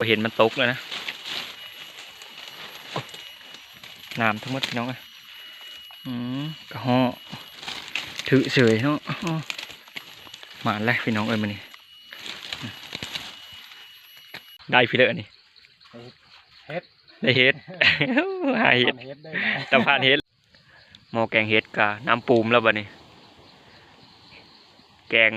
ບໍ່ເຫັນມັນຕົກແລ້ວນະ ນ້ຳທັງໝົດພີ່ນ້ອງເອີຍ. ອືມ ກະເຫາະຖືກເສີຍເນາະ. ໝານແລ້ວພີ່ນ້ອງເອີຍມື້ນີ້ ໄດ້ພີ່ເດີອັນນີ້ ເຫັດ ໄດ້ເຫັດ ຫາເຫັດ ເຫັດໄດ້ຫຼາຍ ຕຳພານເຫັດ. ໝໍ້ແກງເຫັດກະນ້ຳປູມແລ້ວບັດນີ້ ແກງ.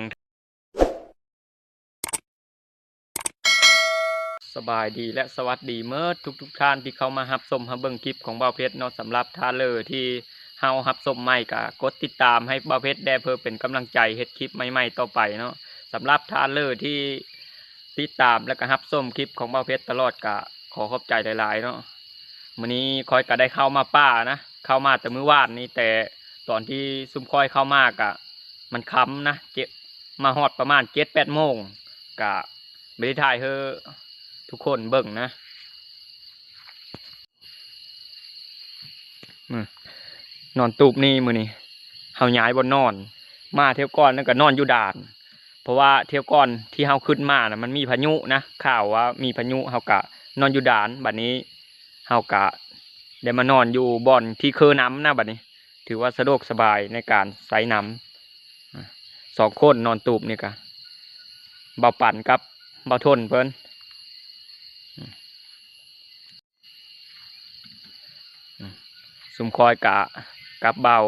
ສະບາຍດີ ແລະ ສະຫວັດດີເໝິດທຸກໆທ່ານທີ່ເຂົ້າມາຮັບຊົມຮັບເບິ່ງຄລິບຂອງບ່າວເພັດເນາະ. ສຳລັບທ່ານເລີທີ່ເຮົາຮັບຊົມໃໝ່ກະກົດຕິດຕາມໃຫ້ບ່າວເພັດແດ່ ເພື່ອເປັນກຳລັງໃຈເຮັດຄລິບໃໝ່ໆຕໍ່ໄປເນາະ. ສຳລັບທ່ານເລີທີ່ຕິດຕາມ ແລະ ກະຮັບຊົມຄລິບຂອງບ່າວເພັດຕະຫຼອດ ກະຂໍຂອບໃຈຫຼາຍໆເນາະ. ມື້ນີ້ຂ້ອຍກະໄດ້ເຂົ້າມາປ່ານະ ເຂົ້າມາແຕ່ມື້ວານນີ້ ແຕ່ຕອນທີ່ຊຸມຂ້ອຍເຂົ້າມາກະມັນຄ່ຳນະ ເຈັດ ມາຮອດປະມານເຈັດແປດໂມງ ກະບໍ່ໄດ້ຖ່າຍໃຫ້ທຸກຄົນເບິ່ງນະ. ນອນຕູບນີ້ ມື້ນີ້ເຮົາຍ້າຍບ່ອນນອນ ມາທ່ຽວກ່ອນນັ້ນກະນອນຢູ່ດ່ານ ເພາະວ່າທ່ຽວກ່ອນທີ່ເຮົາຂຶ້ນມານະ ມັນມີພາຍຸນະ ຂ່າວວ່າມີພາຍຸ ເຮົາກະນອນຢູ່ດ່ານ. ບັດນີ້ເຮົາກະໄດ້ມານອນຢູ່ບ່ອນທີ່ເຄີນ້ຳນະ ບັດນີ້ຖືວ່າສະດວກສະບາຍໃນການໃຊ້ນ້ຳ. ສອງຄົນນອນຕູບນີ້ກະ ບ່າວປັນກັບບ່າວທົນເພິ່ນ. ຊຸມຂ້ອຍກະກັບບ່າວ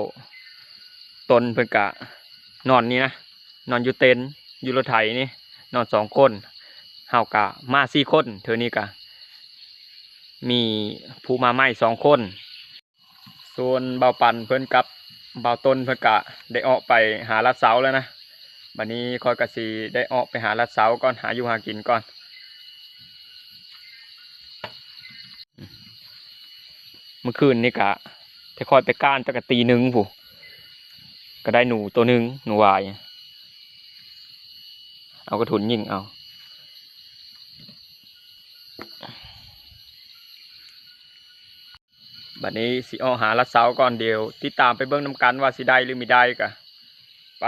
ຕົ້ນເພິ່ນກະນອນນີ້ນະ ນອນຢູ່ເຕັນ ຢູ່ລົດໄຖນີ້ ນອນສອງຄົນ. ເຮົາກະມາສີ່ຄົນ ເທື່ອນີ້ກະມີຜູ້ມາໃໝ່ສອງຄົນ. ສ່ວນບ່າວປັນເພິ່ນກັບບ່າວຕົ້ນເພິ່ນກະໄດ້ອອກໄປຫາລັດເຊົາແລ້ວນະ. ບັດນີ້ຂ້ອຍກະຊິໄດ້ອອກໄປຫາລັດເຊົາກ່ອນ ຫາຢູ່ຫາກິນກ່ອນ. ມື້ຄືນນີ້ກະ ແຕ່ຂ້ອຍໄປກ້ານຕັ້ງແຕ່ຕີໜຶ່ງພຸ້ນ ກະໄດ້ໜູໂຕໜຶ່ງ ໜູຫວາຍ ເອົາກະທຸນຍິງເອົາ. ບັດນີ້ຊິອອກຫາລັດເຊົາກ່ອນ ດຽວຕິດຕາມໄປເບິ່ງນຳກັນວ່າຊິໄດ້ຫຼືບໍ່ໄດ້ກະ ໄປ.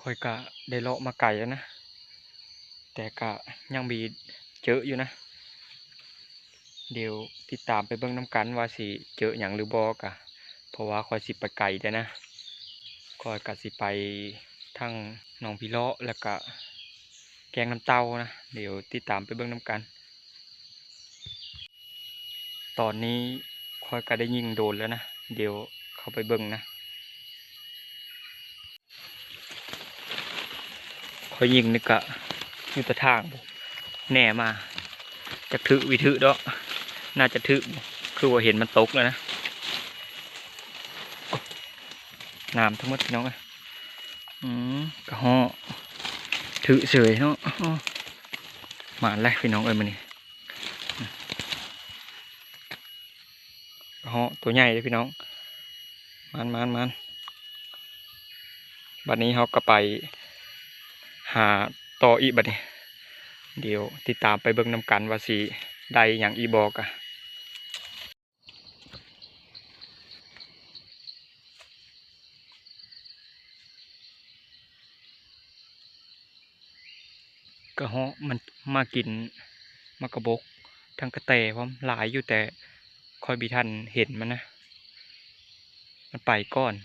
ຂ້ອຍກະໄດ້ເລາະມາໄກແລ້ວນະ ແຕ່ກະຍັງມີເຈີຢູ່ນະ. ດຽວຕິດຕາມໄປເບິ່ງນຳກັນວ່າຊິເຈີຫຍັງຫຼືບໍ່ກະ ເພາະວ່າຂ້ອຍຊິໄປໄກແດ່ນະ. ຂ້ອຍກະຊິໄປທາງໜອງຜີເລາະ ແລ້ວກະແກ້ງນ້ຳເຕົ້ານະ. ດຽວຕິດຕາມໄປເບິ່ງນຳກັນ. ຕອນນີ້ຂ້ອຍກະໄດ້ຍິງໂດນແລ້ວນະ ດຽວເຂົ້າໄປເບິ່ງນະ. ຂ້ອຍຍິງນີ້ກະຢູ່ຕາທາງ ແໜ່ມາ ຈັກຖືກບໍ່ຖືກດອກ ໜ້າຈະຖືກ ຄືວ່າເຫັນມັນຕົກແລ້ວນະ. ນ້ຳທັງໝົດພີ່ນ້ອງເອີຍ. ອືມ ກະເຫາະຖືກເສີຍເນາະ. ໝານແລ້ວພີ່ນ້ອງເອີຍມື້ນີ້. ເຫາະຕົວໃຫຍ່ເດ້ພີ່ນ້ອງ. ມານໆໆ ບັດນີ້ເຮົາກະໄປຫາຕໍ່ອີກບັດນີ້. ດຽວຕິດຕາມໄປເບິ່ງນຳກັນວ່າຊິໄດ້ຫຍັງອີກບໍ່ກະ. ກະເຫາະມັນມາກິນໝາກກະບົກ ທັງກະແຕພ້ອມ ຫຼາຍຢູ່ ແຕ່ຂ້ອຍບໍ່ທັນເຫັນມັນນະ ມັນໄປກ່ອນ. ເ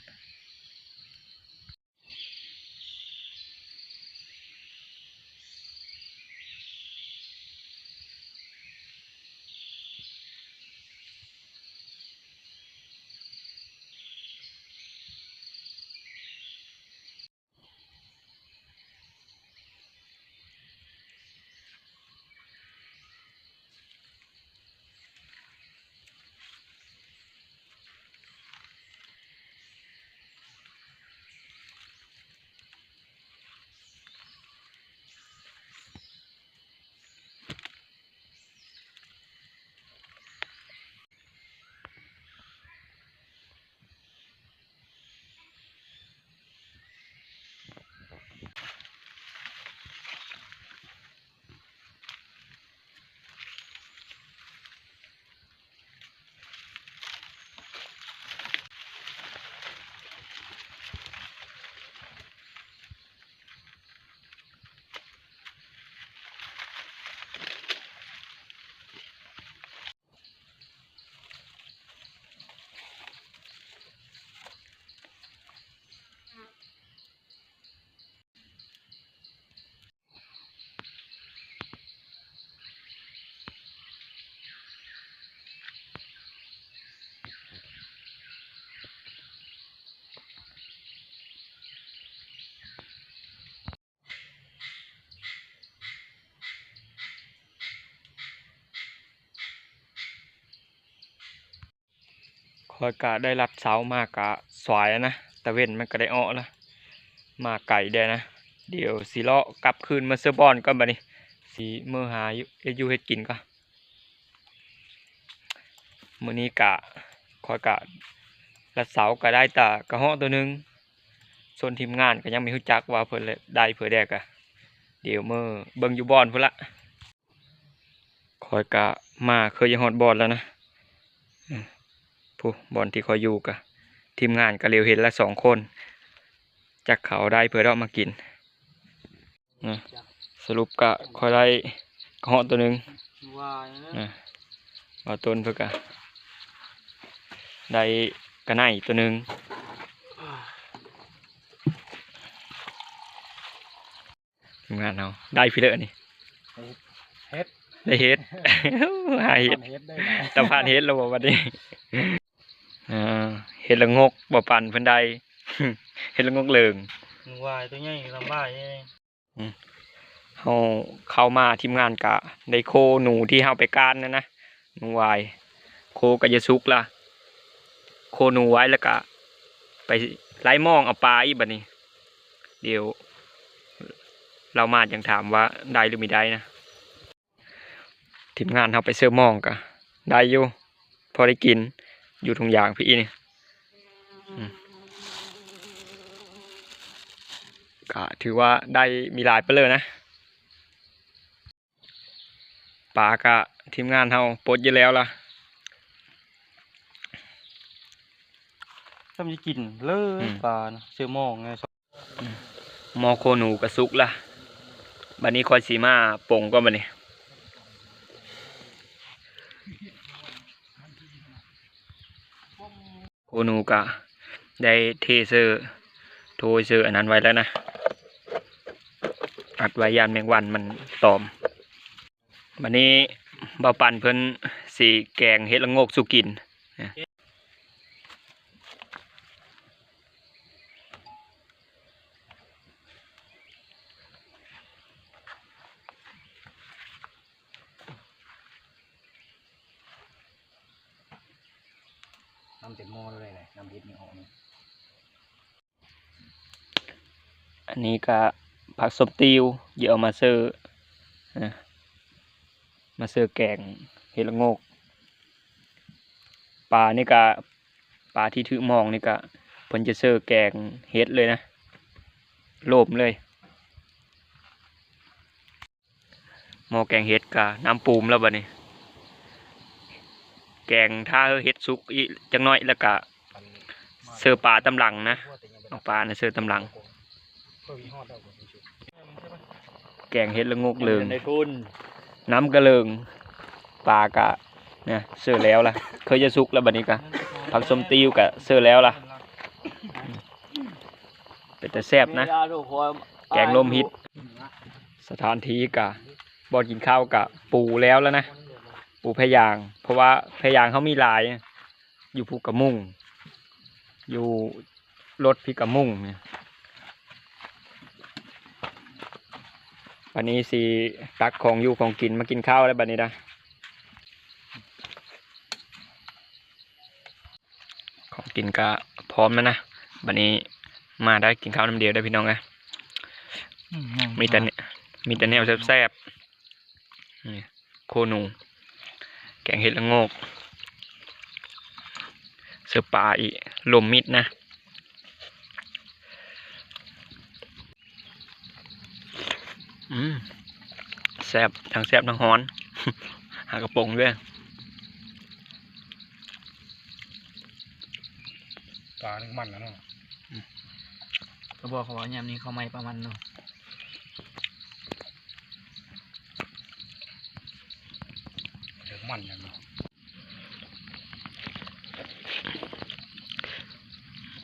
ຂ້ອຍກະໄດ້ລັດເຊົາມາກະສວາຍແລ້ວນະ, ຕາເວັນມັນກະໄດ້ອອກລະ, ມາໄກແດ່ນະ. ດຽວຊິເລາະກັບຄືນເມືອເຊີບ່ອນກ່ອນບາດນີ້, ຊິເມືອຫາຢູ່ ເຮັດຢູ່ເຮັດກິນກ່ອນ. ມື້ນີ້ກະ ຂ້ອຍກະລັດເຊົາກະໄດ້ແຕ່ກະເຫາະໂຕໜຶ່ງ, ສ່ວນທີມງານກະຍັງບໍ່ຮູ້ຈັກວ່າເພິ່ນໄດ້ເພິ່ນແດ່ກະ, ດຽວເມືອເບິ່ງຢູ່ບ່ອນພຸ້ນລະ. ຂ້ອຍກະມາເຄີຍຮອດບ່ອນແລ້ວນະ. ຜູ້ ບ່ອນທີ່ຂ້ອຍຢູ່ກະ ທີມງານກະຫຼຽວເຫັນລະສອງຄົນ, ຈັກເຂົາໄດ້ເພິ່ນເອາະມາກິນ. ສະຫຼຸບກະຂ້ອຍໄດ້ກະເຫາະໂຕໜຶ່ງ, ບ່າວຕົ້ນເພິ່ນກະໄດ້ກະໄນໂຕໜຶ່ງ. ທີມງານເຮົາໄດ້ພີ້ເລີອັນນີ້, ເຫັດ ໄດ້ເຫັດ ຫາເຫັດ, ຕຳຜ່ານເຫັດແລ້ວບໍ່ບັດນີ້. ເອີ ເຫັດລະງົກ ບໍ່ປັນເພິ່ນໄດ້ ເຫັດລະງົກເຫຼີງ, ໜູວາຍໂຕໃຫຍ່ ລຳບາຍ. ເຮົາເຂົ້າມາ ທີມງານກະໄດ້ໂຄໜູທີ່ເຮົາໄປກ້ານນັ້ນນະ, ໜູວາຍ ໂຄກະຈະສຸກລະ, ໂຄໜູໄວ້ລະກະໄປໄລ່ມອງເອົາປາອີກບັດນີ້. ດຽວລາວມາຈັ່ງຖາມວ່າໄດ້ຫຼືບໍ່ໄດ້ນະ. ທີມງານເຮົາໄປເຊີມອງກະໄດ້ຢູ່ ພໍໄດ້ກິນ ຢູ່ທົ່ງຢາງພີ້ນີ້. ກະຖືວ່າໄດ້ມີຫຼາຍປານເລີນະ. ປາກະທີມງານເຮົາປົດຢູ່ແລ້ວລະ, ຊ່ຳຊິກິນເລີຍ ປານະ ເຊີມອງ. ໝໍ້ໂຄໜູກະສຸກລະ, ບັດນີ້ຂ້ອຍຊິມາປົງກ່ອນບັດນີ້. ໂຄໜູກະໄດ້ເທເຊີ ໂທເຊີອັນນັ້ນໄວ້ແລ້ວນະ, ອັດໄວ້ຢ້ານແມງວັນມັນຕອມ. ບັດນີ້ບ່າວປັນເພິ່ນຊິແກງເຫັດລະໂງກສູ່ກິນ. ນ້ຳເຕັມໝໍ້ເລີຍແຫຼະ ນ້ຳເຫັດນີ້ອອກນີ້. ອັນນີ້ກະຜັກສົ້ມຕິວ ເອົາມາເຊີ ມາເຊີແກງເຫັດລະໂງກ. ປານີ້ກະ ປາທີ່ຖືກມອງນີ້ກະ ເພິ່ນຈະເຊີແກງເຫັດເລີຍນະ ໂລມເລີຍ. ໝໍ້ແກງເຫັດກະນ້ຳປູມແລ້ວບັດນີ້, ແກງຖ້າເຫັດສຸກອີກຈັກໜ້ອຍ ແລ້ວກະເຊີປາຕາມຫຼັງນະ, ເອົາປານະເຊີຕາມຫຼັງ. ແກງເຫັດລະໂງກເຫຼີງ ນ້ຳກະເຫຼີງ, ປາກະນະເຊີແລ້ວລະ, ເຄີຍຈະສຸກແລ້ວບັດນີ້ກະ ຜັກສົ້ມຕິວກະເຊີແລ້ວລະ. ເປັນຕາແຊບນະ ແກງລົມຮິດ. ສະຖານທີ່ກະ ບ່ອນກິນເຂົ້າກະປູແລ້ວລະນະ, ປູແພຢາງ ເພາະວ່າແພຢາງເຮົາມີຫຼາຍ, ຢູ່ພຸ້ນກະມຸງ ຢູ່ລົດພີ້ກະມຸງ. ບັດນີ້ຊິຕັກຂອງຢູ່ຂອງກິນມາກິນເຂົ້າແລ້ວບັດນີ້ນະ. ຂອງກິນກະພ້ອມແລ້ວນະ, ບັດນີ້ມາໄດ້ກິນເຂົ້ານຳດຽວເດີພີ່ນ້ອງເອີຍ. ອືມ ມີແຕ່ ມີແຕ່ແນວແຊບໆ ນີ້ ໂຄໜູ ແກງເຫັດລະໂງກ ເສີບປາອີກ ລົມມິດນະ. ອືມ ແຊບ ທັງແຊບທັງຮ້ອນ ຫາກະປົງເດີ້. ປານີ້ມັນແລ້ວເນາະ. ອືມ ກະບອກເຂົາວ່າຍາມນີ້ເຂົ້າໃໝ່ປາມັນເນາະ. ມັນແລ້ວເນາະ.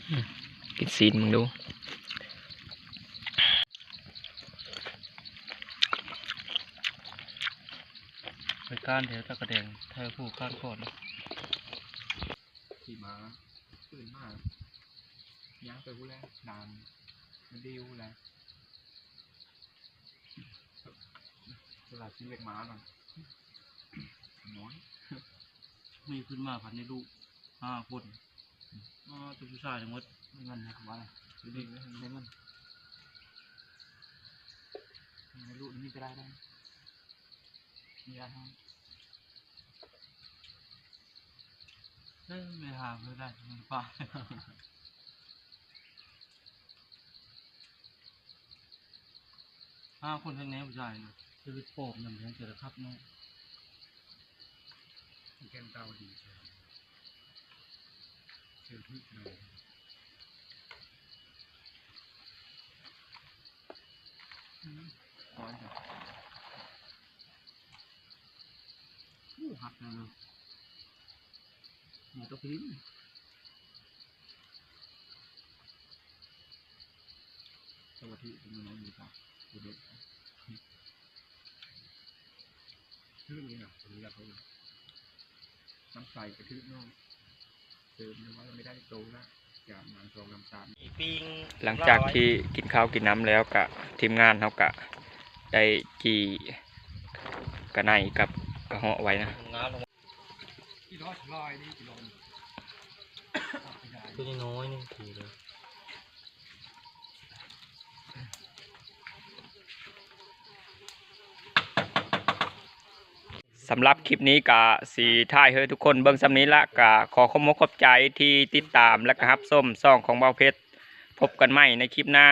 ອືມ ກິນຊີ້ນເບິ່ງດູ. ໄປກ້ານແຖວຕາກະແດງ ແຖວພູກ້ານກ່ອນ. ຂີ່ມ້າ ຕື່ນມາ ຍ່າງໄປພຸ້ນແຫຼະ ນານ ມັນດິວແຫຼະ. ສະຫຼາດກິນເຫຼັກມ້ານະ ນ້ອຍ ມີຂຶ້ນມາພັນໃນລູກ. ຫ້າຄົນ ອໍ ຕົວຜູ້ຊາຍທັງໝົດ ເງິນໃຫ້ເຂົາວ່າ ໄດ້ເງິນ ໄດ້ເງິນ ໃຫ້ລູກນີ້ກໍໄດ້ ໄດ້ ເມຍເຮົາ ເອີ ແມ່ຫາບໍ່ໄດ້ ມັນປາ ຫ້າຄົນແທ້ແນ່ຜູ້ຊາຍນະ ຊີວິດໂປບນຳແຮງເທື່ອລະຄັກເນາະ ແກ່ນຕາວດີ ເຊີນທຸກເນາະ ອືມ ຮ້ອນຈັງ. ໂອ້ ຮັກແນ່ເນາະ ເໝືອນຕົກດິນ ສະມາທິເປັນໜ້ອຍຢູ່ຕາ ບໍ່ໄດ້ ຄືນີ້ນະ ອະນຸຍາດເຂົາ ນ້ຳໃສກະຖືກເນາະ ເຕີມນ້ຳມັນແລ້ວໄມ່ໄດ້ໂຕລະ ຈາກນາງສອງນ້ຳຕານ ປີງ ຫຼັງຈາກທີ່ກິນເຂົ້າກິນນ້ຳແລ້ວກະ ທີມງານເຮົາກະໄດ້ຈີ່ກະໄນກັບກະເຫາະໄວ້ນະ ງາມ ກິໂລສະບາຍດີ ກິໂລ ຕົວນ້ອຍໆ ໜຶ່ງກິໂລ. ສຳລັບຄລິບນີ້ກະຊິຖ່າຍໃຫ້ທຸກຄົນເບິ່ງສ່ຳນີ້ລະ ກະຂໍຂອບມຸກຂອບໃຈທີ່ຕິດຕາມ ແລະກະຮັບຊົມຊ່ອງຂອງບ່າວເພັດ. ພົບກັນໃໝ່ໃນຄລິບໜ້າ.